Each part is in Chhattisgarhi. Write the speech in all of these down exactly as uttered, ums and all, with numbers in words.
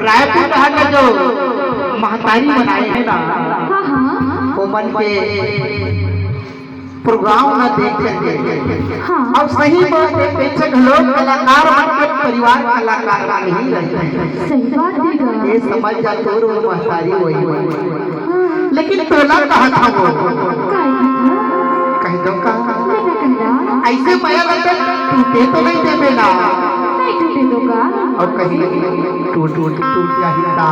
रायपुर डहर के जो महतारी मन आए हे ना, हाँ, हाँ। वो मन के प्रोग्राम ला देख करके, हाँ। अउ सही बात हे, पीछे घलो कलाकार मन के परिवार कलाकार मन ही रहिथे। सही बात हे गा। ये समझ जा, तोर वो महतारी वही, वही। हाँ। लेकिन तोला कहत हवं वो। का कहत हवं? कहि दव का? अइसे मया लगता, टूटे तो नइ देबे ना? नइ टूटे दव का? अउ कहीं टूट, टूट, टूट जाही ता।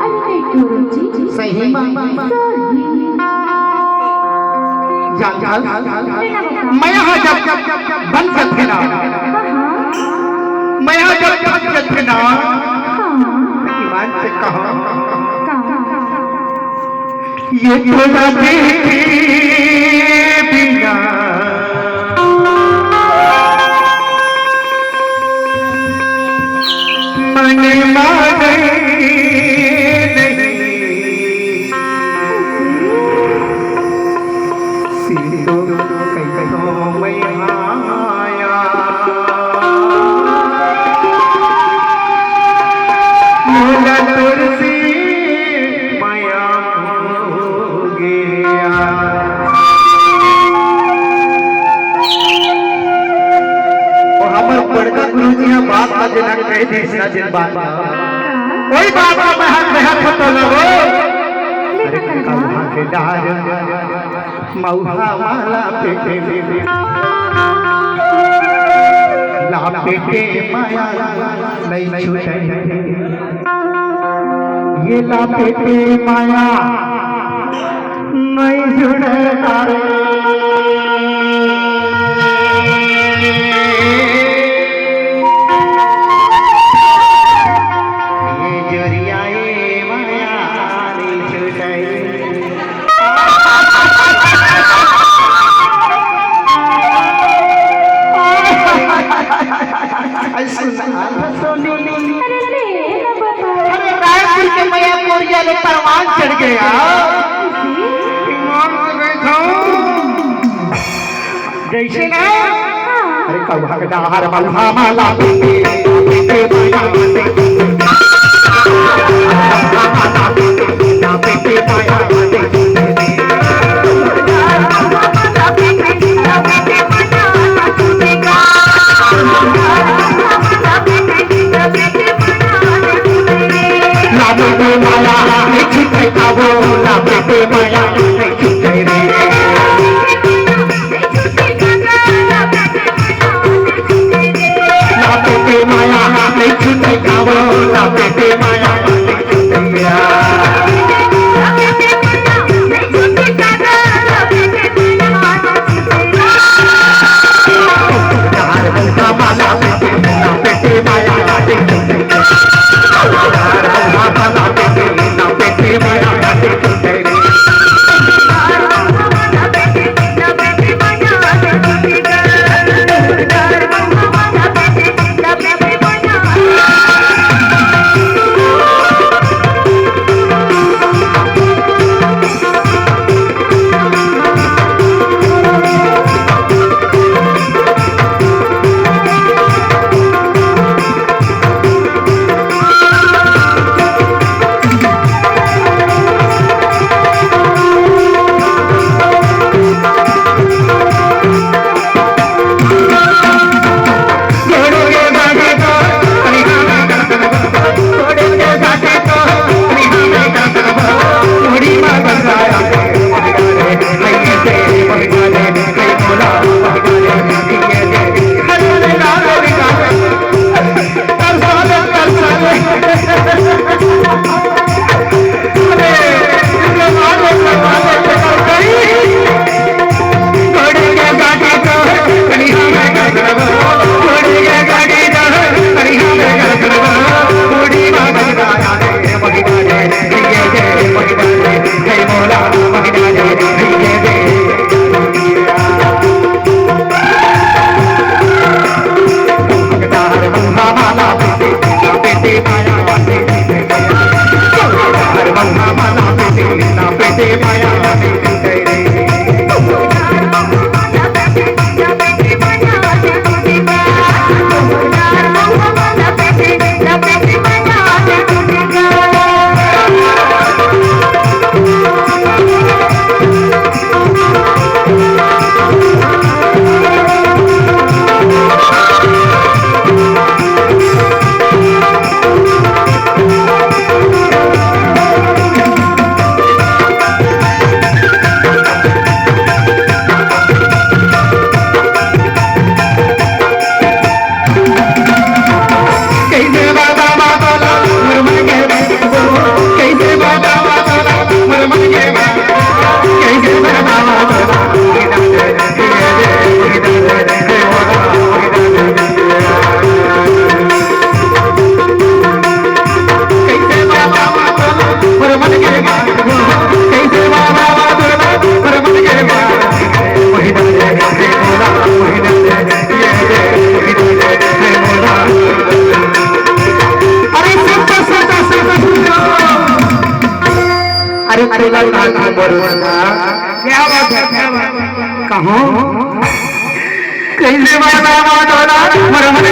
अरे नइ टूटही जी। सही मा? सही। जान, जान। मया हा जब, जब, जब, जब बन जाथे ना। हाँ, हाँ। मया हा जब बन जाथे ना। हाँ। ईमान से कहा। का? ये भोला जी के बिना मन माने नहीं। सीतो कहियो मैं आया। मोला तुलसी मया होगे। ओ हमर बड़का गुरुजी ह बात ला जेन कहि दिस ना, जेन बात ला, ओही बात ला मैं ह कहत हंव तोला वो। अरे कहाँ के डार मउहा माला पेटे, ला पेटे मया नइ छूटे। ये ला पेटे मया नइ छूटे तारे। ये जोरिया ए मया नइ छूटे। अरे सुन, अरे ले ना बता। अरे रायपुर के मया कोरिया ले परवान चढ़ गया। ईमान से बैठा हूँ। जैसे ना। हाँ। अरे कौहा के डाहर मउहा माला। बरसा। क्या बात है, क्या बात है। कहो, कैसे बरसा बात हो रहा? मरमर